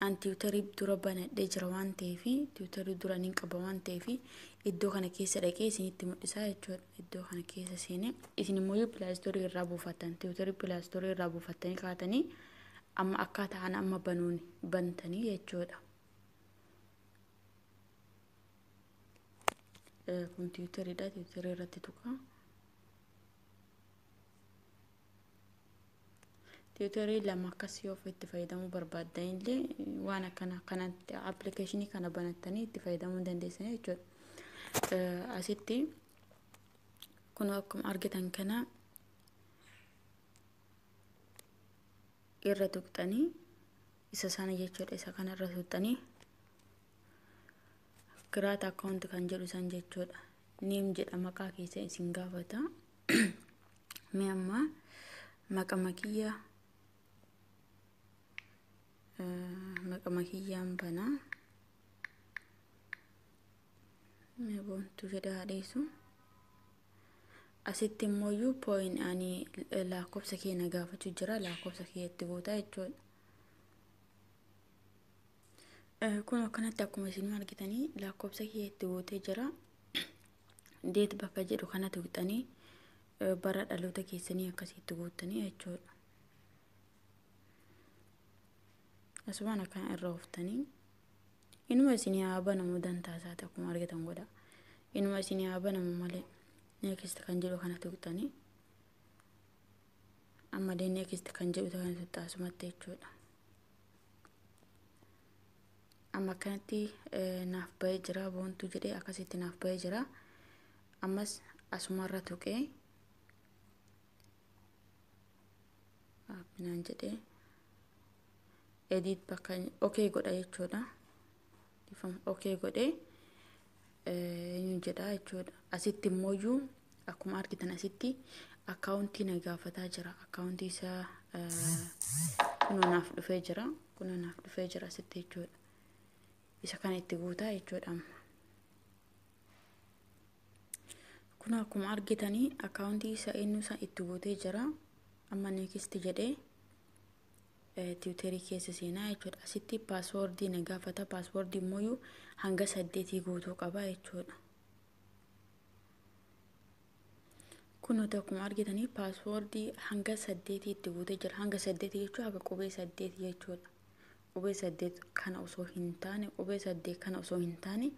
An Tiwutarii dura banadhee jira waan ta'eef, Tiwutarii dura niin qaba waan ta'eef, iddoo kana keessa dhaqee isinitti mul'isaa jechuudha. Iddoo kana keessa seenee, isin immoo Pilaastorii irraa buufattan, Tiwutarii Pilaastorii irraa buufattanii kaatanii amma akkaataa ana amma banuun bantanii jechuudha. Kun Tiwutariidha. Tiwutarii irratti tuqa. Tiwutarii lama akkas yoo itti fayyadamuu barbaaddan illee, waan akkana kanatti appilikeeshinii kana banattanii itti fayyadamuu dandeessanii jechuudha. Asitti kun akkuma argitan kana irra tuqxanii isa sana jechuudha. Isa kana irra tuqxanii create account kan jedhu san jechuudha. Name jedha, maqaa keessa isin gaafata. Mee amma maqama kiyyaan banaa. Mee Boontuu jedha haadheessu. Asitti immoo phone ani lakkoofsa kee na gaafachuu jira, lakkoofsa kee itti guutaa jechuudha. Kun akkanatti akkuma isin argitanii lakkoofsa kee itti guutee jira. Date bakka jedhu kana tuqxanii bara dhaloota keessanii akkasitti guuttanii jechuudha. Asumaan akkana irra ooftanii inuma isinii haa banamu, dantaa isaati akkuma argitan godha. Inuma isinii haa banamu malee, next kan jedhu kana tuqxanii ammallee next kan jedhu kana tuqxa asumatti jechuudha. Amma akkanatti naaf bahee jira, Boontuu jedhee akkasitti naaf bahee jira. Ammas asumarra tuqee naan jedhee edit bakka okay godha jechuudha. Okay godhee eenyu jedha jechuudha. Asitti immoo akkuma argitan asitti akkaawuntii na gaafataa jira. Akkaawuntii isaa kunoo naaf dhufee jira. Kunoo naaf dhufee jira asitti jechuudha. Isa kana itti guutaa jechuudha amma. Kun akkuma argitanii akkaawuntii isaa eenyu isaa itti guutee jira. Amma next jedhee Tiwuterii keessa seenaa jechuudha. Asitti paaswoordii na gaafata. Paaswoordii immoo hanga 8 guutuu qaba jechuudha. Kun nuti akkuma argitanii paaswoordii hanga 8 itti guutee jira. Hanga 8 jechuun haga qubee 8 jechuudha. Qubee 8 kana osoo hin taane, qubee 8 kana osoo hin taane,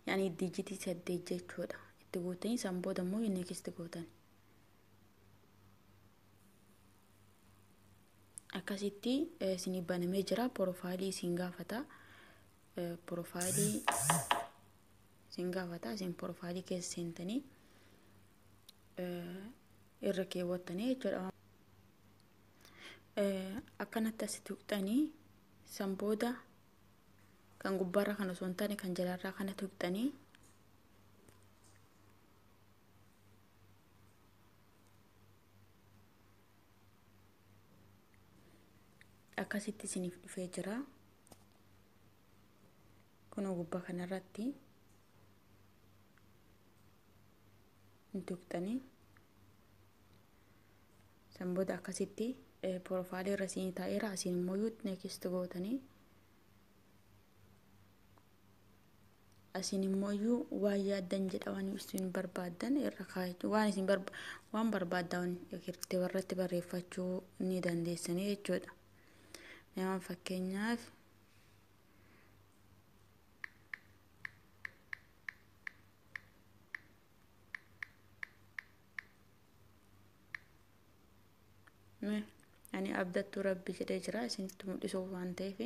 yaani diijitii 8 jechuudha. Itti guutanii san booda immoo next gootan. Akkasitti isinii banamee jira. Porofaayilii isin gaafata. Porofaayilii isin gaafata. Isin porofaayilii keessa seentanii irra keewwattanii jechuudha. Akkanatti asi tuqxanii san booda kan gubbaarraa kan osoo hin taane kan jalaarraa kana tuqxanii akkasitti isiniif dhufee jira. Kunoo gubbaa kanarratti hin tuqxanii san booda akkasitti porofaayilii irra isinii taa'eera. Asiin immoo next gootanii asiin immoo waan yaaddan jedha, waan isin barbaaddan irra kaa'achuu, waan isin waan barbaaddan irratti barreeffachuu ni dandeessanii jechuudha. Nama fakkeenyaaf ani Abdattuu Rabbi jedhee jira isinitti mul'isuuf waan ta'eef,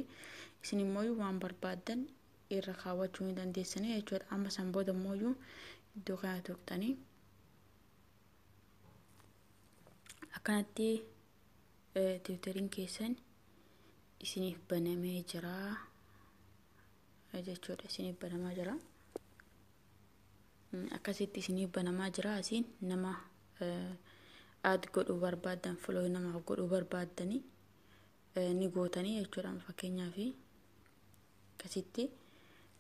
isin immoo waan barbaaddan irra kaawwachuu ni dandeessanii jechuudha. Amma san booda immoo iddoo kana tuqxanii akkanatti Tiwuteriin keessan isiniif banamee jira jechuudha. Isiniif banamaa jira. Akkasitti isiniif banamaa jira. Asiin nama add godhuu barbaaddan, follow namaaf godhuu barbaaddanii ni gootanii jechuudha. Fakkeenyaaf akkasitti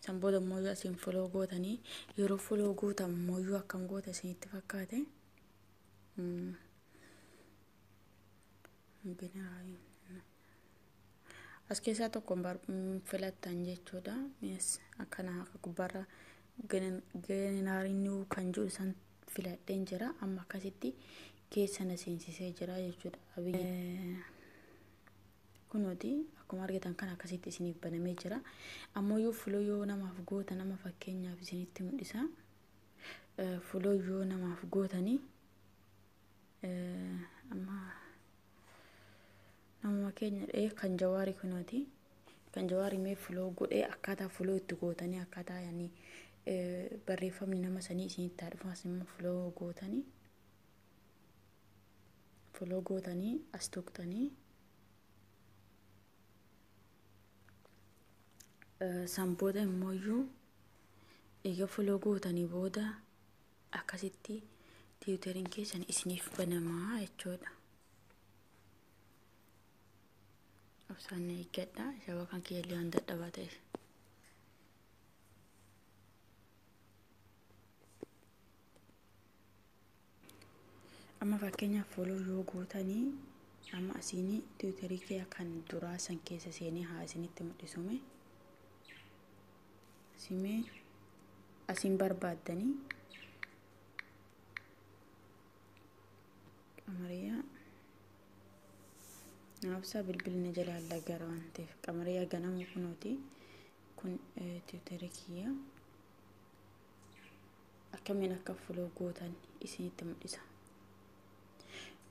san booda immoo asiin follow gootanii, yeroo follow gootan immoo akkam goota isinitti fakkaate? As keessaa tokko filattan jechuudha. Akkana akka gubbaarra generate kan jedhu san filadheen jira. Amma akkasitti keessa na seensisee jira jechuudha. Kunooti akkuma argitan kan akkasitti isiniif banamee jira. Ammoo yoo follow yoo namaaf goota, nama fakkeenyaaf isinitti mul'isa. Follow yoo namaaf gootanii, amma namuma keenya dhee kan Jawaarii kunooti. Kan Jawaarii mee follow godhee, akkaataa follow itti gootanii, akkaataa yaani barreeffamni nama sanii isinitti haa dhufu. As immoo follow gootanii, follow gootanii as tuqxanii, san booda immoo eega follow gootanii booda akkasitti Twitteriin keessan isiniif banamaa jechuudha. Obsaan eeggadha. Shabakaan kiyyallee waan dadhabaa ta'eef. Amma fakkeenyaaf follow yoo gootanii, amma asiin Twitterii kee kan duraa san keessa seenee haa isinitti mul'isume. Simee asiin barbaaddanii Qamariyaa naafsaa, bilbilni jalaa lagara waan ta'eef, Qamariyaa Ganama kunooti. Kun Twitterii kiyya akkamiin akka follow gootan isinitti mul'isa.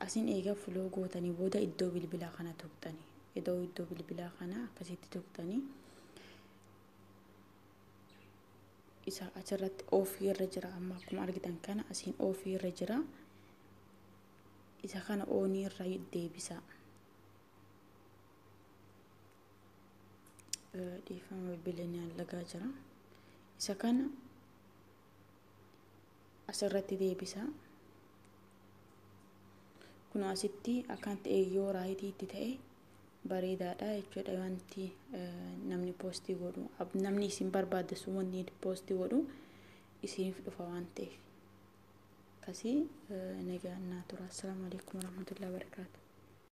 Asiin eega follow gootanii booda iddoo bilbilaa kana tuqxanii, iddoo bilbilaa kana akkasitti tuqxanii, isa achirratti offii irra jira. Amma akkuma argitan kana asiin offii irra jira. Isa kana onii irra deebisa. Dhiifama, bilbilni allagaa jira. Isa kana asirratti deebisa. Kun asitti akkanatti yoo rightii itti ta'e bareedaadha jechuudha. Wanti namni postii godhu, namni isin barbaadde sun wanni postii godhu isiniif dhufa waan ta'eef. Akkasii nagaan naa tura. Assalaamu alaikum warahmatullahi wabarakaatu.